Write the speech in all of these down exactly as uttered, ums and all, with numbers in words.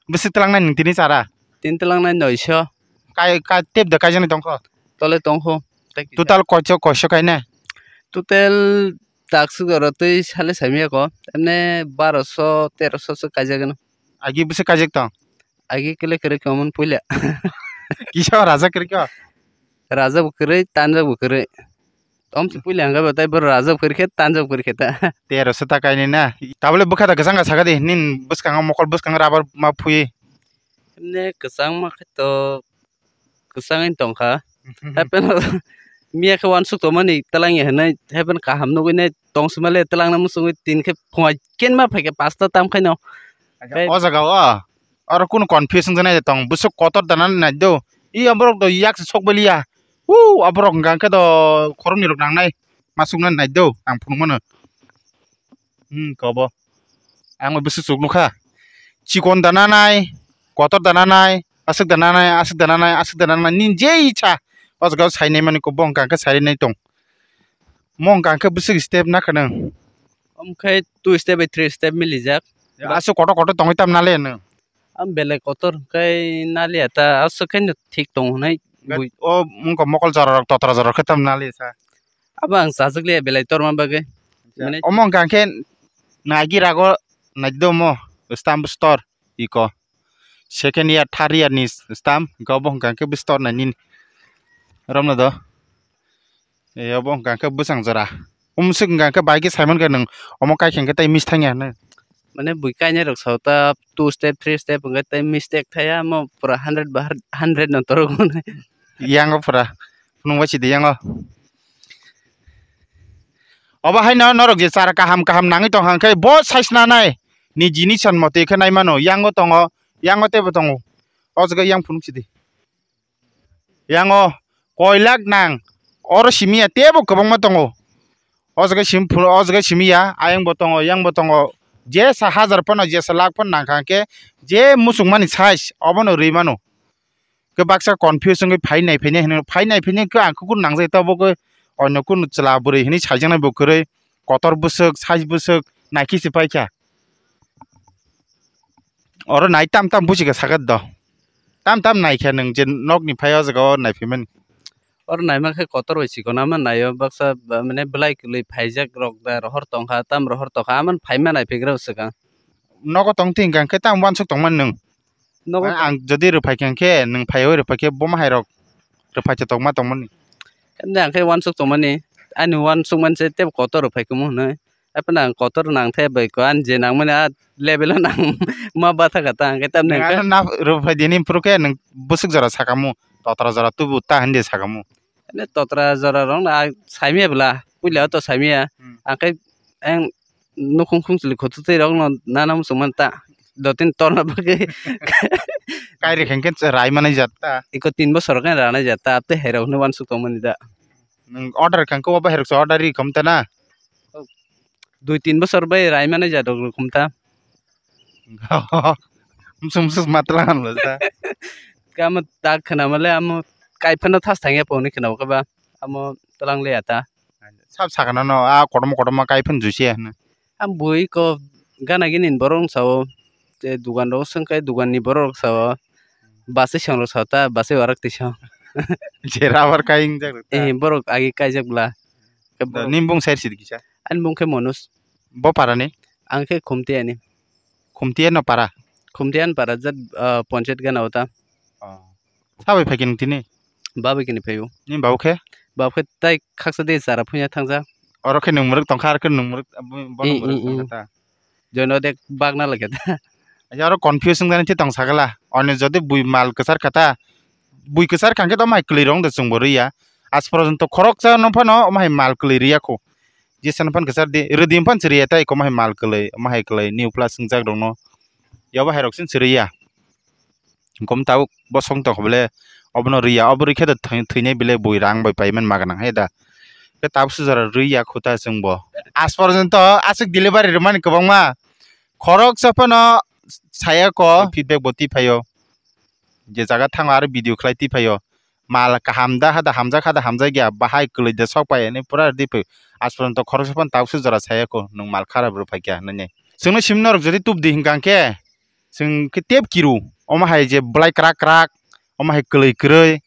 Bwswk twlangnai nwng tini chara? Tini twlangnai noisho. Kai, kai, tep da kaijaknai tongkho? Tole tongkho. Total koiso, koiso kainai? Total takswk oro twi sale saimiyako. Emne baroso, teroso se kaijagano. Agi bwswk kaijak tong? Agi kile kwrwi khe omo puila. Kisa raja kwrwi kho? Raja bo kwrwi, tanja bo kwrwi. Om se puila hwnkhe bo tei bo raja bo kwrwi khe, tanja bo kwrwi khe ta. Teroso ta kainai na. Tabole bwkha da kwchang ka saka di. Nin bwskango mokol bwskango rubber ma phui. Emne kwchang ma khe to kwchangwi tongkha. Hapheno miya khe uansuk tongmani twlangya hinwi hapheno kaham nugwinai tong swmale twlangna muchungwi tin khe phungai kenma phaikha pasta tamkhaino. Tei o jaga o oro kunu confuse wngjaknai tong bwswk kotor dana naidi. I borok do yak se sok baliya. Uu aborok hwnkha khe do khoroknwi rok nangnai masuknani naidi ang phunukmano. Hmm kobo. Ang bai bwswk chuk nukha. Chikon dana nai, kotor dana nai, aswk dana nai, aswk dana nai, aswk dana nai, nini je icha. O jaga o sainai mani kok bo hwnkha khe sainai tong. Mo hwnkha khe bwswk step nakha nang. Omo khe two step bai three step milijak. Aswk kotor kotor tongwi tam nale nang. Am belai kotor hwnkhe naliya ta, aswk khe no thik tong hwnwi bui. O wngkha mokol jora rok totra jora rok khe tam naliya sa. Abo ang chajak liya belai torma bagwi. Mane omo hwnkha khe nagi rago naidi omo stamp store iko second year third year ni stamp hwnkhe obo hwnkha khe bwswk tor nai nini romno do. E obo hwnkha khe bwsang jora. Umswk hwnkha khe bai khe saimankha nwng omo kaikha hwnkhe tei miss thangya hwnwi. Mane bui kainai rok sao ta two step three step hwnkhe tei mistake thaya omo pura hundred ba hundred no torok hwnwi. Yango pura phunuk bai sidi yango. Obo haino norok je chara kaham kaham nangwi tongkha hwnkhe bo size nanai ni jinis san motwi khe nai mano. Yango tongo, yango teibo tongo. O jaga yang phunuk sidi. Yango koilak nang oro simi ya tebo kwbangma tongo. O jaga sim phuru, o jaga simi ya, ayang bo tongo, yang bo tongo. Jesa hajar phano, jesa lakh phano nang kha khe, je muchung mani size obono rwi mano. Khe baksa confuse wngwi phai nai phai nai hino, phai nai phai nai khe ang kukur nang jai tabuk khe onno kunu chwla bwrwi hinwi saijaknai bo kwrwi, kotor bwswk, size bwswk naikhe se paikha. Oro nai tam tam buji khe sakha do. Tam tam nai khe nwng je nok ni phai o jaga o nai phai mani. Oro nai ma khe kotor bai chikon ama nai o baksa ba mane bwlai kwlwi phaijak rok da rohor tong kha tam rohor tong kha ama phai ma nai phai gra swkang. Nogo tong thing khe tam uansuk tong mani nwng. Nogo ang jodi rwphai khe nwng phai o rwphai khe bo ma hai rok rwphai cha tong ma tong mani. Emni ang khe uansuk tong mani ani uansuk mani se tebo kotor rwphai khe mo hwnwi. Aphano ang kotor nang the bai ko, ani je nang mani a level o nang ma batha kha ta, hwnkhe tamni hwnkhe. Ano na rw phai dini phuru khe nwng bwswk jora sakamu, totra jora tubu ta hindi sakamu. Ani totra jora rok na saimya bwla, puila o to saimya. Hmm. Ang khe ang nukhung khung chwli khututwi rok no nana muchung man ta, dotini torna bagwi. Kairi khe hwnkhe rai manai jat ta. Iko tin bosor khe ranai jat ta, tei hai rok hwnwi uansuk tong mani da. Nwng order kha hwnkhe o bahai rok se order ri kham ta na? Dui tin bosor bai rai manai ja rok rw khum ta. Msum msum matwlang ano sa. Kamo tak khna male amo kai phano thas thangya poni khna kaba amo twlang le ata. Sab sakana no a kotorma kotorma kai phano juiya hwno. Am bui ko gana gini borok sao. Te dugan rok swng khe dugan ni borok rok sao, bachai song rok sao ta, bachai warak twi song. Je rubber kai wngjak rok ta. Eh, borok agi kaijak bwla. Khe borok. Nini bung sai sidi kisa? Ani bung khe Manoj. Bo para ni? Ang khe Khumtiya ni. Khumtiya no para? Khumtiya ni para jat, ah, ponchayat gana o ta. Oh. Sabai phai khe nung tini? Babai khe ni phai o. Nini babu khe? Babu khe tai khaksa de chara phunya thangja. Oro khe nung mwrwk tongkha, aro khe nung mwrwk, bo, bo nung mwrwk tongkha ta. Jono de bagna lage ta. Aja oro confuse wngani twi tong sagala. Oni jodi bui mal kwchar kha ta, bui kwchar kha khe to mai kwlwi rong de chwng bo rwya. Aaj porjonto khoroksa no phano omo hai mal kwlwi rwya kho. Jesa no phan kwchar di, rwdi phano chwrwya tai, omo hai mal kwlwi, omo hai kwlwi new plus wngjak rok no. Yobo hai rok chwng chwrwya. Kom tabuk bosong tong bele obono riya, obo rikhe da thwi-, thwinai bele bui rang bai paiman ma gwnang hai da. Khe tabuk sujara riya khuta chwngbo. Aaj porjonto aswk delivery rwmani kwbangma. Khoroksa phano saya ko feedback bo twi phaio. Je jaga thango aro video khlai twi phaio. Mal kaham da hada hamjak hada hamjak ya bahai kwlwi da sok pai ani pura rwdi phaio. Aaj porjonto khoroksa phano tabuk sujara saya ko nwng mal kharap rw phaikha hinwi. Chwngno sim norok jodi tubdi hinkha khe. chwng khe tep kiru, omo hai je bwlai kwrak kwrak, omo hai kwlwi kwrwi,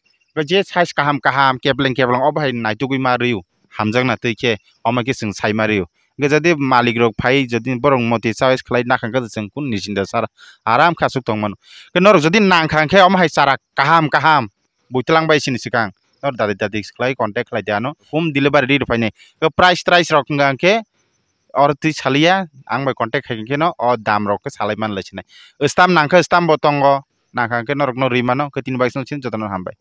je size kaham kaham, kepleng kepleng, obo hai naitugwi ma rw-o, hamjakna twi khe, omo khe chwng sai ma rw-o. Hwnkhe jodi malik rok phai, jodi borok moti choice khlai nakha, hwnkhe chwng kunu nisinda sara aram khe aswk tong mano. Hwnkhe norok jodi nangkha, hwnkhe omo hai chara kaham kaham, buitwlang bai sini swkang, nor dadi dadi khlai contact khlai di ano, home delivery ri rw phainai. Khe price trice rok wngkha khe oro twi saliya, ang bai contact khai khe no o dam rok khe salai man lai sinai. Stamp nang khe stamp bo tongo, nang kha khe norok no rwi mano, khe tini bai song sini jotono hambai.